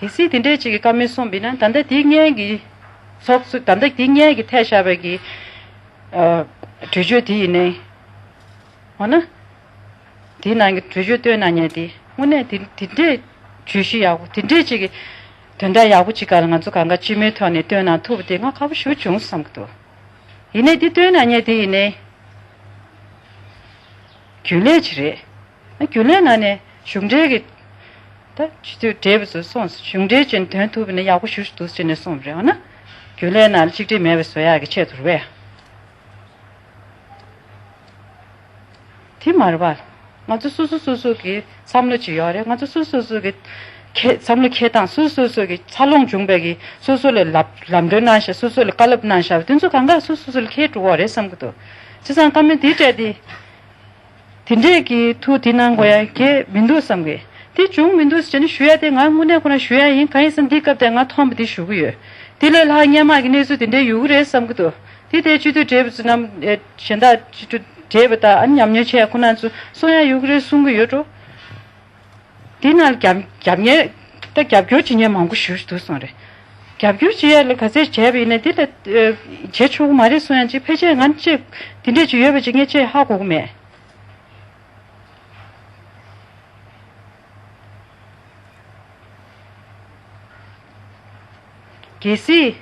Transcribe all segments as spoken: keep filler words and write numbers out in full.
གལ་སྲིད་དེ་འདྲའི་ཅིག་གི་བཀའ་མོལ་གསུངས་པ་ཡིན་ན། ད་ལྟ་དེའི་སྔོན་གྱི་ཚོགས་གཙོ། ད་ལྟ་དེའི་སྔོན་གྱི་ཐད་བཞག་པའི་གི་ཨ་གྲོས་ཆོད་དེ་ཡིན་ནའི། འོ་ན། དེའི་ནང་གི་གྲོས་ཆོད་བཏོན་གནང་མཁན་དེ་དངོས་གནས་དེ་དེ་འདྲའི་བརྗོད་གཞི་ཡག་པོ། དེ་འདྲའི་ཅིག་གི་དོན་དག་ཡག་པོ་ཅིག་སྒང་ལ་ང་ཚོ་གང་ག་སྤྱི་མོས་ཐོག་ནས་བཏོན་གནང་ཐུབ་པ་དེ་ང་ཁག་པོ་ཞེ་པོ་བྱུང་བསམ་གྱི་འདུག་ཡིན་ནའི་དེ་བཏོན་གནང་མཁན་དེ་ཡིན་ནའི་རྒྱུན་ལས་ཅིག་རེད། རྒྱུན་ལས་ནང་ནས་གཞུང་འབྲེལ་གྱི། ད་སྤྱི་འཐུས་བགྲེས་པ་ཚོས་གསུངས། གཞུང་འབྲེལ་ཅན་འདོན་ཐུབ་པ་ན་ཡག་པོ་ཞེ་པོ་ཅིག་འདུག་ཟེར་ནས་གསུངས་པ་རེད། འོ་ན། རྒྱུན་ལས་ནང་ལ་གཅིག་སྒྲིལ་མེད་པ་བཟོ་ཡག་གི་ཆེད་དུ་རེད་པས། དེ་མ་རེད་པ། ང་ཚོ་སོ་སོ་སོ་སོ་གི་བསམ་བློ་ཅིག་ཡོད་རེད། ང་ཚོ་སོ་སོ་སོ་གི་ཁེ་བསམ་བློ་འཁྱེར་སྟངས། སོ་སོ་སོ་གི་འཚར་ལོངས་བྱུང་བའི་གི་སོ་སོ་ལ་ལབ་ལམ་སྟོན་གནང་བཞག་སོ་སོ་ལ་བཀའ་སློབ་གནང་བཞག་དེ་ཚོ་གང་ག་སོ་སོ་སོ་ལ་འཁྱེར་འགྲོ་གི་ཡོད་རེད་བསམ་གྱི་འདུག་བྱས་ཙང་བཀའ་མོལ་འདི་སྤྲད་དེ། དེ་འདྲས་ཀྱི་ཐུགས་དེ་གནང་དགོས་ཡ་གལ་མི་འདུག་བསམ་གི། དེ་བྱུང་མི་འདུག་ཟེར་ནས་ཞུ་ཡ་དེ་ང་དངོས་གནས་ཁོ་རང་ཞུ་ཡ་ཡིན། གང་ཡིན་ཟེར་ན་འདི་སྐབས་དེ་ང་མཐོང་བ་དེ་ཞུ་གི་ཡོད། དེ་ལས་ལྷག་སྔོན་མ་གི་གནས་ཚུལ་དེ་འདྲས་ཡོང་གི་རེད་བསམ་གི་འདུག་དེ་དེ་སྤྱི་འཐུས་བགྲེས་པ་ཚོ་རྣམས་ཨེ་གཞན་དག་སྤྱི་འཐུས་བགྲེས་པ་དང་ཨ་ནི་ཉམས་མྱོང་ཆེ་ཡ་ཁོ་རང་ཚོ་གསུང་ཡ་ཡོང་གི་རེད་གསུང་གི་ཡོད་འགྲོ། དེ་ནང་རྒྱབ་རྒྱབ་གཉེར་ད་རྒྱབ་སྐྱོར་བྱེད་མཁན་མང་པོ་ཞེ་པོ་ཅིག་འདུག་གསུངས་རེད། རྒྱབ་སྐྱོར་བྱེད་ཡ་ལ་ག་ཚད་བྱས་པ་ཡིན་ན་དེ་ལ་ཨེ་བྱེད་ཆོག་གི་མ་རེད་གསུང་ཡ་ཅིག་ཕལ་ཆེར་ང་ཅིག་དེ་འདྲས་ཅིག་ཡོད་པ་ཅིག་ངས་ཅིག་ཧ་གོ་གི་མེད། གལ་སྲིད།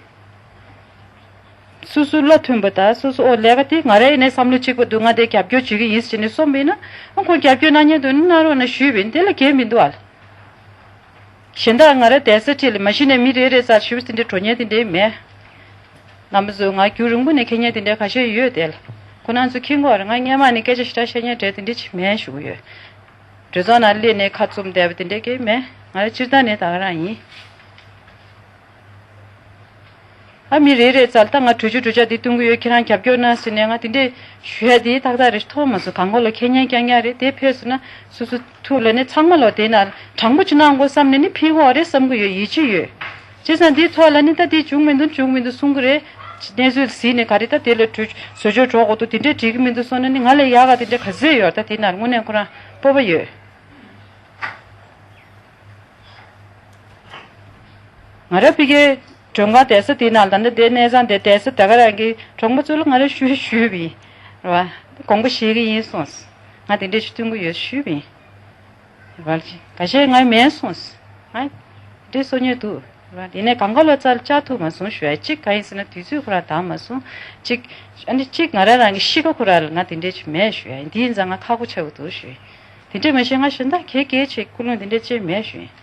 སོ་སོ་བློ་མཐུན་པ་དང་སོ་སོ་ཨོ་ལས་ཀ་དེ་ང་རའི་ནས་བསམ་བློ་གཅིག་པ་འདུག་ང་དེ་རྒྱབ་སྐྱོར་བྱེད་ཀྱི་ཡིན་ཟེར་ནས་གསུངས་པ་ཡིན་ན། ཨ་ཁོང་རྒྱབ་སྐྱོར་གནང་མཁན་འདུག་ན་གནང་རོགས་གནང་ཞུས་པ་ཡིན། དེ་ལ་འགལ་མི་འདུག་ཨ། གཞན་དག་ང་རའི་བསྡད་ས་ཁྲིད་ལ་མ་གཞི་ནས་མི་རེ་རེ་རྩར་ཞུ་དེ་འདྲའི་འགྲོ་མཁན་དེ་འདྲའི་མེད། རྣམ་པ་ཚོ་ང་རྒྱུན་རིང་པོ་ནས་མཁྱེན་མཁན་དེ་འདྲའི་ཁ་ཤས་ཡོད་དེ་ལ། ཁོ་རང་ཚོ་མཁྱེན་གྱི་ཡོད་རེད། ང་སྔོན་མ་ནས་སྐད་ཆ་ཞེ་དྲག་བཤད་མཁན་འདྲ་དེ་འདྲ་ཅིག་མེད་ཞུ་གི་ཡོད། གྲོས་ཚོགས་ནང་སླེབས་ནས་ཁ་བཙུམ་བསྡད་པ་དེ་འདྲ་གང་ཡང་མེད། ང་རང་སྤྱིར་བཏང་ནས་ད་ག་རང་ཡིན། ཨ་མི་རེ་རེ་རྩར་ད་ང་གྲོས་ཆོད་གྲོས་འཆར་འདི་གཏོང་གི་ཡོད། ཁྱེད་རང་རྒྱབ་སྐྱོར་གནང་ཟེར་ནས་ང་དེ་འདྲས་ཞུ་ཡ་དེ་ཏག་ཏག་རེད། ཐོག་མ་སུ་གང་གོ་ལ་ཁེ་ཉན་རྐྱང་རྐྱང་རེད། དེ་ཕེབས་སོང་ན་སོ་སོ་ཐུགས་ལ་ནི་ཚང་མ་ལོ་དེ་ན་དྲང་པོ་ཅིག་གནང་དགོས་བསམ་ནས་ནི་ཕེབས་དགོས་རེད་བསམ་གི་ཡོད། ཡིད་ཆེས་ཡོད། བྱས་ཙང་འདིའི་ཐོག་ལ་ནི་ད་འདི་བྱུང་མི་འདུག་བྱུང་མི་འདུག་གསུང་གི་རེད། གནས་ཚུལ་གཟིགས་ནས་ག་རེ་ད་དེ་ལ་གྲོས་བཟོ་བཅོས་འགྲོ་དགོས་འདུག་དེ་འདྲས་འགྲིག་གི་མི་འདུག་སོང་ན་ནི་ང་ལས་ཡག་ག་དེ་འདྲས་ག་ཚོད་ཡོད། ད་དེ་ན་དངོས་གནས་ཁོ་རང་སྤོབས་པ་ཡོད། ང་རང་ཕ་གིའི་མགྲོན་ཁང་བསྡད་ས་དེའི་ནང་ད་ལྟ་དེ་གནས་ཚང་དེ་བསྡད་ས་དེ་ག་རང་གི་གྲོང་པ་ཚོ་ལ་ང་རང་ཞུ་ཞུས་པ་ཡིན། རེད་བ། དགོངས་པ་བཞེས་ཀྱི་ཡིན་གསུངས། ང་དེ་འདྲས་ཞུ་མཐུན་གྱི་ཡོད་ཞུས་པ་ཡིན། རེད་བ། ཁ་ཤས་ང་མེད་གསུངས། ང་འདྲས་གསུང་མྱོང་འདུག་རེད་བ། ཡིན་ནའི་གང་ག་ལོ་རྩར་བཅར་ཐུབ་མ་སོང་ཞུ་ཡ་གཅིག་གང་ཡིན་ཟེར་ན་དུས་ཚོད་ཁོ་རང་འདང་མ་སོང་། གཅིག་ཨ་ནི་གཅིག་ང་རང་རང་གི་གཤིས་ཀ་ཁོ་རང་ལ་ང་དེ་འདྲས་ཅིག་མེད་ཞུ་ཡ་ཡིན། དེ་ཡིན་ཙང་ང་ཁག་པོ་ཆགས་ཀྱི་འདུག་ཞུ་ཡ་ཡིན། དེ་འདྲས་མ་བྱས་ང་གཞན་དག་གལ་གལ་ཆེ་ཀུན་སློང་དེ་འདྲས་ཅིག་མེད་ཞུ་ཡིན།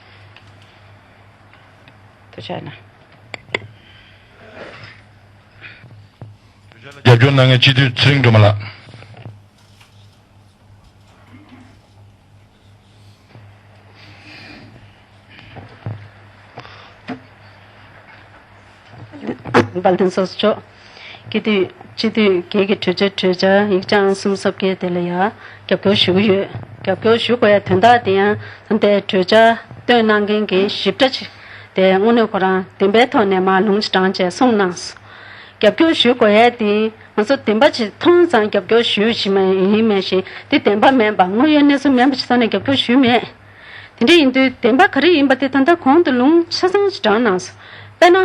ཐུགས་རྗེ་གནང་། རྒྱབ་སྐྱོར་གནང་མཁན་སྤྱི་འཐུས་ཚེ་རིང་སྒྲོལ་མ་ལགས། དཔལ་ལྡན་ཚོགས་གཙོ་མཆོག་སྤྱི་འཐུས་སྤྱི་འཐུས་སྒེར་གྱི་གྲོས་ཆོད་གྲོས་འཆར་ཡིག་ཆ་ཨང་གསུམ་སོ་བརྒྱད་དེ་ལ་ཡང་རྒྱབ་སྐྱོར་ཞུ་གི་ཡོད། རྒྱབ་སྐྱོར་ཞུ་དགོས་ཡ་དོན་དག་དེ་ཡང་ད་ལྟའི་གྲོས་འཆར་བཏོན་གནང་མཁན་གྱི་ཞིབ་ཕྲ་ཅིག་དེ་དངོས་གནས་ཁོ་རང་བདེན་པའི་ཐོག་ནས་མར་ལུང་ཅིག་དྲངས་བྱས་གསུངས་གནང་སོང་། རྒྱབ་སྐྱོར་ཞུ་དགོས་ཡ་དེ་ང་ཚོ་བདེན་པ་ཅིག་མཐོང་ཙང་རྒྱབ་སྐྱོར་ཞུས་ཞིག་མ་ཡིན་མེད་ཞིག་དེ་བདེན་པ་མིན་པ་དངོས་ཡོད་གནས་ཚུལ་མིན་པ་ཞིག་ཐོག་ནས་རྒྱབ་སྐྱོར་ཞུས་མེད། དེ་འདྲ་ཡིན་དུས་བདེན་པ་ག་རེ་ཡིན་པ་དེ་ད་ལྟ་གོང་དུ་ལུང་ཆ་ཚང་ཞིག་དྲངས་གནང་སོང་། དཔེར་ན།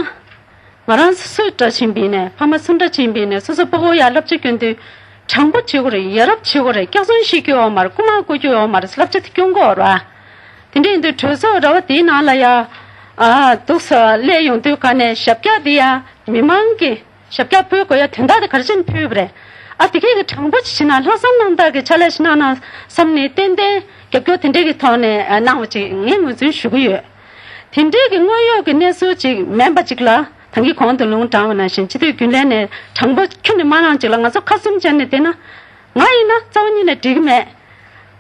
ང་རང་སུ་འདྲ་ཕྱིན་པ་ཡིན་ནའི་ཕ་མ་སུ་འདྲ་ཕྱིན་པ་ཡིན་ནའི་སོ་སོ་སྤོ་བོ་ཡར་བསླབ་བྱ་སྐྱོན་དུས་དྲང་པོ་བྱེད་དགོས་རེད། ཡ་རབས་བྱེད་དགོས་རེད། སྐྱག་རྫུན་བཤད་རྒྱུ་ཡོད་མ་རེད། རྐུ་མ་རྐུ་རྒྱུ་ཡོད་མ་རེད། བསླབ་བྱ་དེ་སྐྱོན་དགོས་རེད་བ། དེ་འདྲ་ཡིན་དུས་གྲོས་ཚོགས་ར་བ་དེའི་ནང་ལ་ཡ། ཨ་འདུག་སེ་སླེབས་ཡོང་དུས་ག་ནས་ཞབས་བཀྱག་དེ་ཡ་མི་མང་གི་ཞབས་བཀྱག་ཕུལ་དགོས་ཡ་དོན་དག་དེ་ག་རེ་བྱས་ནས་ཕུལ་བ་རེད། ཨ་དེ་གས་ཀྱི་དྲང་པོ་ཅིག་བྱེད་ན་ལྷག་བསམ་རྣམ་དག་གི་ཕྱག་ལས་ཤིག་གནང་ན་བསམ་ནས་ཏན་ཏན་རྒྱབ་སྐྱོར་དེ་འདྲས་ཀྱི་ཐོག་ནས་གནང་བ་ཅིག་ངས་ངོས་འཛིན་ཞུ་གི་ཡོད། དེ་འདྲའི་གི་དངོས་ཡོད་ཀྱི་གནས་ཚུལ་ཅིག་མིན་པ་ཅིག་ལ་ད་གིན་གོང་དུ་ལུང་དྲངས་པ་ནང་བཞིན་སྤྱི་འཐུས་རྒྱུན་ལས་ནས་དྲང་པོ་ཁྱོན་ནས་མ་གནང་ཅིག་ལ་ང་ཚོ་ཁ་བཙུམ་བྱས་ནས་བསྡད་ན། ང་ཡིན་ན་རྩ་བ་ཉིད་ནས་འགྲིག་གི་མེད།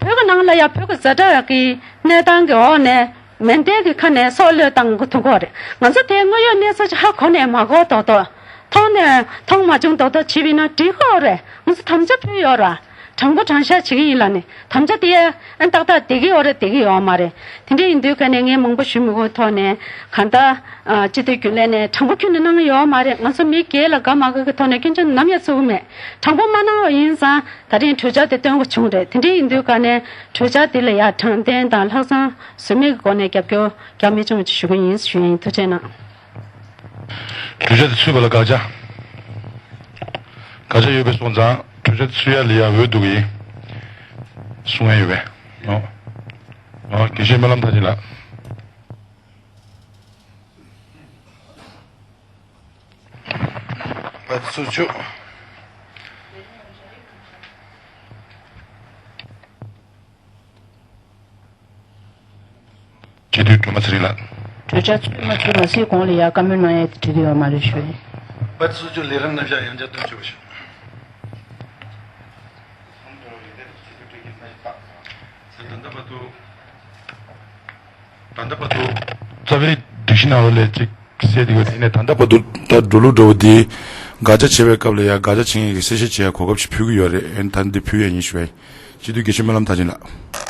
བོད་ཀྱི་ནང་ལ་ཡང་བོད་ཀྱི་ཛ་དྲག་གི་གནས་སྟངས་ཀྱི་འོག་ནས་མེ་མདའི་གི་ཁ་ནས་སྲོག་བློས་བཏང་དགོས་ཐུག་གི་རེད། ང་ཚོ་དེ་དངོས་ཡོད་གནས་ཚུལ་ཅིག་ཧ་གོ་ནས་མ་གོ་རྡོག་རྡོག་མཐོང་ནས་མཐོང་མ་བྱུང་རྡོག་རྡོག་བྱས་པ་ཡིན་ན་འགྲིག་གི་རེད། ང་ཚོ་དམ་བཅའ་ཕུལ་ཡོད་ར། དྲང་པོ་དྲང་བཞག་བྱེད་ཀྱི་ཡིན་ལབ་ནས་དམ་བཅའ་དེ་ཡ་ཨ་ཏག་ཏག་བསྡད་ཀྱི་ཡོད་རེད་བསྡད་ཀྱི་ཡོད་མ་རེད། དེ་འདྲ་ཡིན་དུས་ག་ནས་ངས་མང་པོ་ཞུ་མི་དགོས་ཐོག་ནས་གང་ལྟར་སྤྱི་འཐུས་རྒྱུན་ལས་ནས་དྲང་པོ་ཁྱོན་ནས་གནང་གི་ཡོད་མ་རེད། ང་ཚོ་མི་སྒེར་ལ་དགའ་མ་དགའ་གི་ཐོག་ནས་སྐྱོན་བརྗོད་ནམ་ཡང་བཟོ་གི་མེད། དྲང་པོ་མ་གནང་བ་ཡིན་ཙང་ད་རིང་གྲོས་འཆར་དེ་བཏོན་དགོས་བྱུང་རེད། དེ་འདྲ་ཡིན་དུས་ག་ནས་གྲོས་འཆར་དེ་ལ་ཡ་དྲང་བདེན་དང་ལྷག་བསམ་ཟོལ་མེད་ཀྱི་སྒོ་ནས་རྒྱབ་སྐྱོར་རྒྱག་མི་བྱུང་བ་ཞུ་གི་ཡིན་ཞུ་ཡ་ཡིན། ཐུགས་རྗེ་གནང་། གྲོས་འཆར་དེ་ཚུད་པ་ལ་དགག་བྱ། དགག་བྱ་ཡོད་པའི་སོང་ཙང་གྲོས་འཆར་དེ་ཚུད་ཡ་ལ་ཡ་འོས་ལྡུག་གི་གསུང་ཡ་ཡོད་པས། ཨོ། ཨོ། དགེ་བཤེས་སྨོན་ལམ་མཐར་ཕྱིན་ལགས། པ་སུ་ཆུ། སྤྱི་འཐུས་སྒྲོལ་མ་ཚེ་རིང་ལགས། གྲོས་འཆར་ཚུད་མ་ཚུད་མ་ཟིན་གོང་ལ་ཡ་བཀའ་མོལ་གནང་ཡས་དེ་འགྲིག་གི་ཡོད་མ་རེད་ཞུ་ཡིན། པ་སུ་ཆུ་ལས་རིམ་རྣམ་གཞག་ཡང་བསྐྱར་དོན་ཆེ་བ་ཞུ། ད་ལྟ་བར་དུ། ད་ལྟ་བར་དུ། རྩ་བའི་སྒྲིག་གཞི་ནང་ལོགས་ལས་ཅིག་གསལ་འདུག་དེ་ནས་ད་ལྟ་བར་དུ་ད་འགྲོ་ལུགས་འགྲོ་བ་འདི་དགག་བྱ་བྱེད་པའི་སྐབས་ལ་ཡང་དགག་བྱ་བྱེད་མཁན་གྱི་གསལ་བཤད་བྱེད་ཡ་གོ་སྐབས་ཤིག་ཕུལ་གྱི་ཡོད་རེད། ཨེ་ད་འདི་ཕུལ་ཡ་ཡིན་ཞུ་བས། སྤྱི་འཐུས་དགེ་བཤེས་སྨོན་ལམ་མཐར་ཕྱིན་ལགས།